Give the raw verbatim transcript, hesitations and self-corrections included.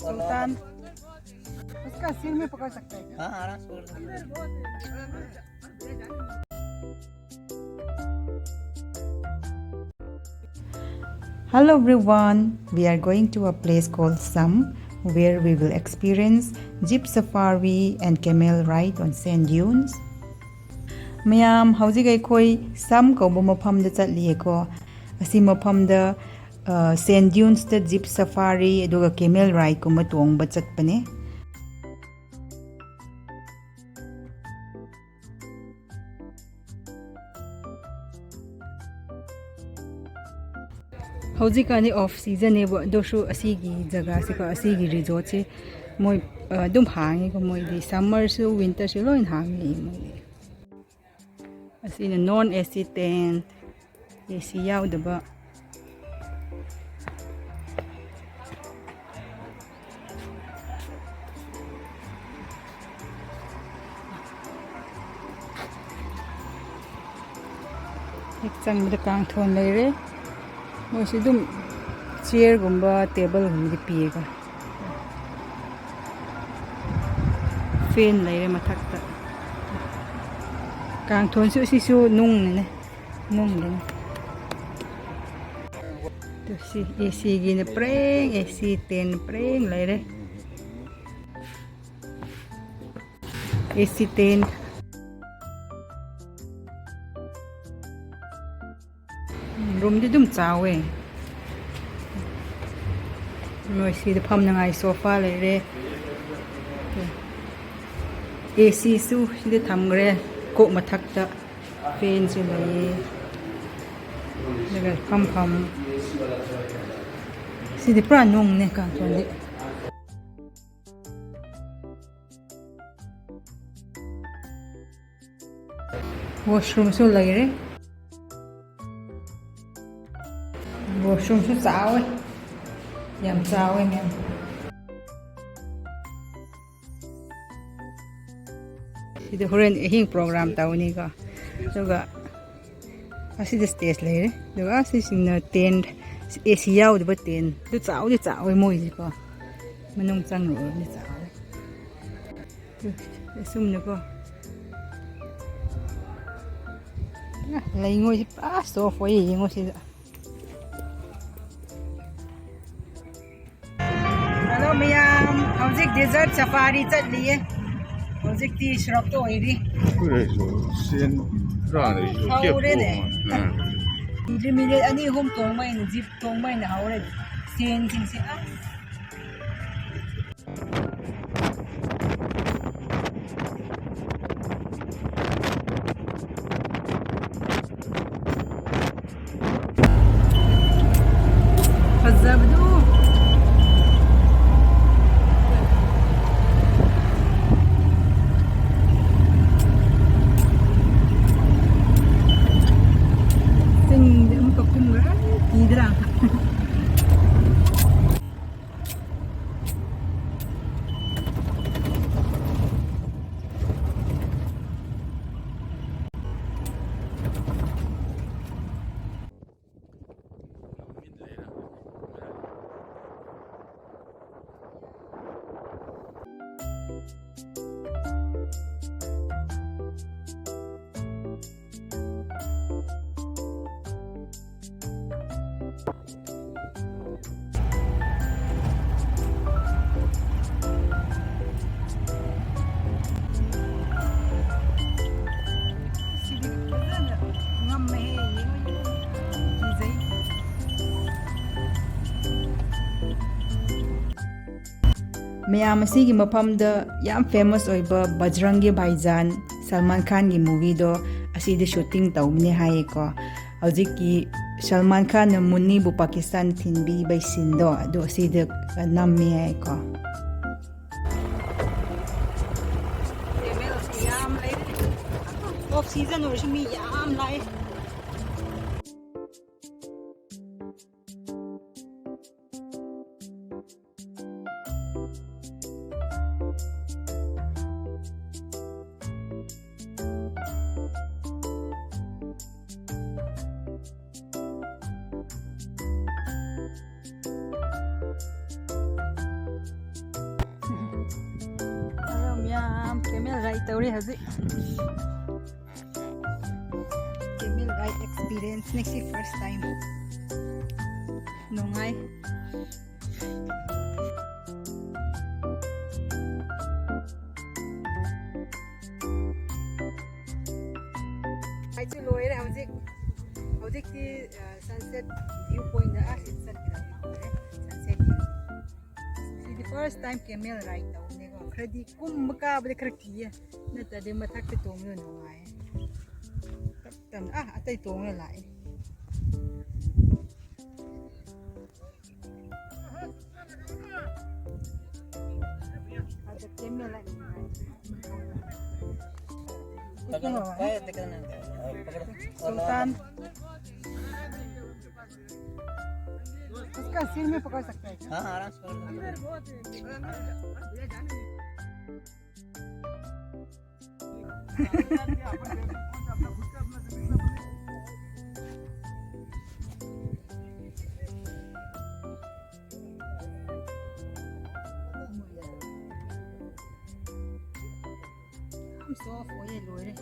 सुल्तान, उसका सिर में पकड़ सकते हैं। हाँ, आराम से पकड़ सकते हैं। Hello everyone, we are going to a place called Sam, where we will experience jeep safari and camel ride on sand dunes. ꯃꯌꯥꯝ, ꯍꯧꯖꯤꯛ ꯑꯩꯈꯣꯏ ꯁꯝ ꯀꯧꯕ ꯃꯐꯝꯗ ꯆꯠꯂꯤꯌꯦꯀꯣ꯫ ꯑꯁꯤ ꯃꯐꯝꯗ, ꯑ, sand dunesꯇ jeep safari ꯑꯗꯨꯒ camel rideꯀꯨꯝꯕ ꯇꯣꯡꯕ ꯆꯠꯄꯅꯦ꯫ ꯍꯧꯖꯤꯛꯀꯥꯟꯗꯤ off seasonꯅꯦꯕ, ꯑꯗꯨꯁꯨ ꯑꯁꯤꯒꯤ ꯖꯒꯥꯁꯤꯀꯣ, ꯑꯁꯤꯒꯤ resortꯁꯦ ꯃꯣꯏ, ꯑ, ꯑꯗꯨꯝ ꯍꯥꯡꯉꯤꯀꯣ꯫ ꯃꯣꯏꯗꯤ summerꯁꯨ winterꯁꯨ ꯂꯣꯏꯅ ꯍꯥꯡꯉꯤ ꯃꯣꯏꯗꯤ꯫ ꯑꯁꯤꯅ non AC tent, AC ꯌꯥꯎꯗꯕ꯫ ꯍꯦꯛ ꯆꯪꯕꯗ ꯀꯥꯡꯊꯣꯟ ꯂꯩꯔꯦ꯫ ꯃꯣꯏꯁꯨ ꯑꯗꯨꯝ chairꯒꯨꯝꯕ, tableꯒꯨꯝꯕꯗꯤ ꯄꯤꯌꯦꯀꯣ꯫ Fan ꯂꯩꯔꯦ ꯃꯊꯛꯇ꯫ ꯀꯥꯡꯊꯣꯟꯁꯨ ꯑꯁꯤꯁꯨ ꯅꯨꯡꯅꯅꯦ, ꯅꯨꯡꯗꯅꯦ꯫ ꯑꯗꯨ ꯁꯤ ACꯒꯤꯅ ꯄꯔꯦꯡ, AC tent ꯄꯔꯦꯡ ꯂꯩꯔꯦ꯫ AC tent꯫ Roomꯗꯤ ꯑꯗꯨꯝ ꯆꯥꯎꯋꯦ꯫ ꯅꯣꯏ ꯁꯤꯗ ꯐꯝꯅꯉꯥꯏ sofa ꯂꯩꯔꯦ꯫ ACꯁꯨ ꯁꯤꯗ ꯊꯝꯈ꯭ꯔꯦ, ꯀꯣꯛ ꯃꯊꯛꯇ꯫ Fanꯁꯨ ꯂꯩꯌꯦ꯫ ꯑꯗꯨꯒ ꯐꯝꯐꯝ꯫ ꯁꯤꯗꯤ ꯄꯨꯔꯥ ꯅꯨꯡꯅꯦ ꯀꯥꯡꯊꯣꯟꯗꯤ꯫ Washroomꯁꯨ ꯂꯩꯔꯦ꯫ Washroomꯁꯨ ꯆꯥꯎꯋꯦ꯫ ꯌꯥꯝ ꯆꯥꯎꯋꯦ, ꯃꯌꯥꯝ꯫ ꯁꯤꯗ ꯍꯣꯔꯦꯟ ꯑꯍꯤꯡ program ꯇꯧꯅꯤꯀꯣ꯫ ꯑꯗꯨꯒ ꯑꯁꯤꯗ stage ꯂꯩꯔꯦ꯫ ꯑꯗꯨꯒ ꯑꯁꯤꯁꯤꯡꯅ tent, AC ꯌꯥꯎꯗꯕ tent꯫ ꯑꯗꯨ ꯆꯥꯎꯗꯤ ꯆꯥꯎꯋꯦ ꯃꯣꯏꯁꯤꯀꯣ꯫ ꯃꯅꯨꯡ ꯆꯪꯔꯨꯔꯕꯅꯤ, ꯆꯥꯎꯔꯦ꯫ ꯑꯁꯨꯝꯅꯀꯣ꯫ ꯑ, ꯂꯩꯉꯣꯏꯁꯦ ꯄꯨꯔꯥ soft ꯑꯣꯏꯌꯦ, ꯌꯦꯡꯉꯣ ꯁꯤꯗ꯫ Hello ꯃꯌꯥꯝ, ꯍꯧꯖꯤꯛ desert safari ꯆꯠꯂꯤꯌꯦ꯫ ꯍꯧꯖꯤꯛꯇꯤ ꯁꯣꯔꯣꯛꯇ ꯑꯣꯏꯔꯤ꯫ ꯑꯩꯈꯣꯏꯁꯨ ꯁꯦꯟ ꯈꯔ ꯂꯩꯁꯨ ꯀꯦꯞ ꯍꯧꯔꯦꯅꯦ꯫ ꯇꯣꯡꯉ-, ꯑ꯫ ꯃꯤꯅꯤꯠ ꯑꯅꯤ ꯑꯍꯨꯝ ꯇꯣꯡꯕ ꯑꯩꯅ, ꯖꯤꯞ ꯇꯣꯡꯕ ꯑꯩꯅ ꯍꯧꯔꯦ꯫ ꯁꯦꯟꯁꯤꯡꯁꯦ ꯑꯁ꯫ ꯐꯖꯕꯗꯨ꯫ ꯆꯤꯡꯗ ꯑꯃꯨꯛꯀ ꯀꯨꯝꯈ꯭ꯔꯦ꯫ ꯀꯤꯗ꯭ꯔꯥ? ꯁꯤꯗꯤ ꯐꯖꯅ ꯉꯝꯃꯦꯍꯦ, ꯌꯦꯡꯉꯣ, ꯌꯦꯡꯉꯣ꯫ ꯀꯤꯖꯩ꯫ ꯃꯌꯥꯝ ꯑꯁꯤꯒꯤ ꯃꯐꯝꯗ ꯌꯥꯝ famous ꯑꯣꯏꯕ ꯕꯖꯔꯪꯒꯤ ꯚꯥꯏꯖꯥꯟ, ꯁꯜꯃꯥꯟ ꯈꯥꯟꯒꯤ movieꯗꯣ ꯑꯁꯤꯗ shooting ꯇꯧꯕꯅꯦ ꯍꯥꯏꯌꯦꯀꯣ꯫ ꯍꯧꯖꯤꯛꯀꯤ ꯁꯜꯃꯥꯟ ꯈꯥꯟꯅ ꯃꯨꯟꯅꯤꯕꯨ ꯄꯥꯀꯤꯁꯇꯥꯟ ꯊꯤꯟꯕꯤꯕꯩ sceneꯗꯣ ꯑꯗꯨ ꯑꯁꯤꯗ ꯅꯝꯃꯦ ꯍꯥꯏꯀꯣ꯫ Camels ꯌꯥꯝ ꯂꯩꯔꯦ꯫ Off season ꯑꯣꯏꯔꯁꯨ ꯃꯤ ꯌꯥꯝ ꯂꯥꯛꯑꯦ꯫ Camel ride ꯇꯧꯔꯦ ꯍꯧꯖꯤꯛ꯫ Camel ride experience ꯅꯦ ꯁꯤ, first time꯫ ꯅꯨꯡꯉꯥꯏ꯫ ꯑꯩꯁꯨ ꯂꯣꯏꯔꯦ ꯍꯧꯖꯤꯛ꯫ ꯍꯧꯖꯤꯛꯇꯤ, ꯑ, sunset view point ꯗ ꯑꯥ ꯁꯤ ꯆꯠꯀꯗꯕ ꯃꯥꯜꯂꯦ꯫ Sunset view꯫ ꯁꯤꯗꯤ first time camel ride ꯇꯧꯕꯅꯦꯀꯣ꯫ ꯈꯔꯗꯤ ꯀꯨꯝꯕ ꯀꯥꯕꯗꯤ ꯈꯔ ꯀꯤꯌꯦ꯫ ꯅꯠꯇ꯭ꯔꯗꯤ ꯃꯊꯛꯇ ꯇꯣꯡꯕꯗꯣ ꯅꯨꯡꯉꯥꯏꯌꯦ꯫ ꯇꯞ ꯇꯞꯅ, ꯑꯥ, ꯑꯇꯩ ꯇꯣꯡꯉ ꯂꯥꯛꯑꯦ꯫ सुल्तान, उसका सिर में पकड़ सकता है क्या? हाँ, आराम से पकड़ सकते हैं। ꯌꯥꯝ soft ꯑꯣꯏꯌꯦ, ꯂꯣꯏꯔꯦ꯫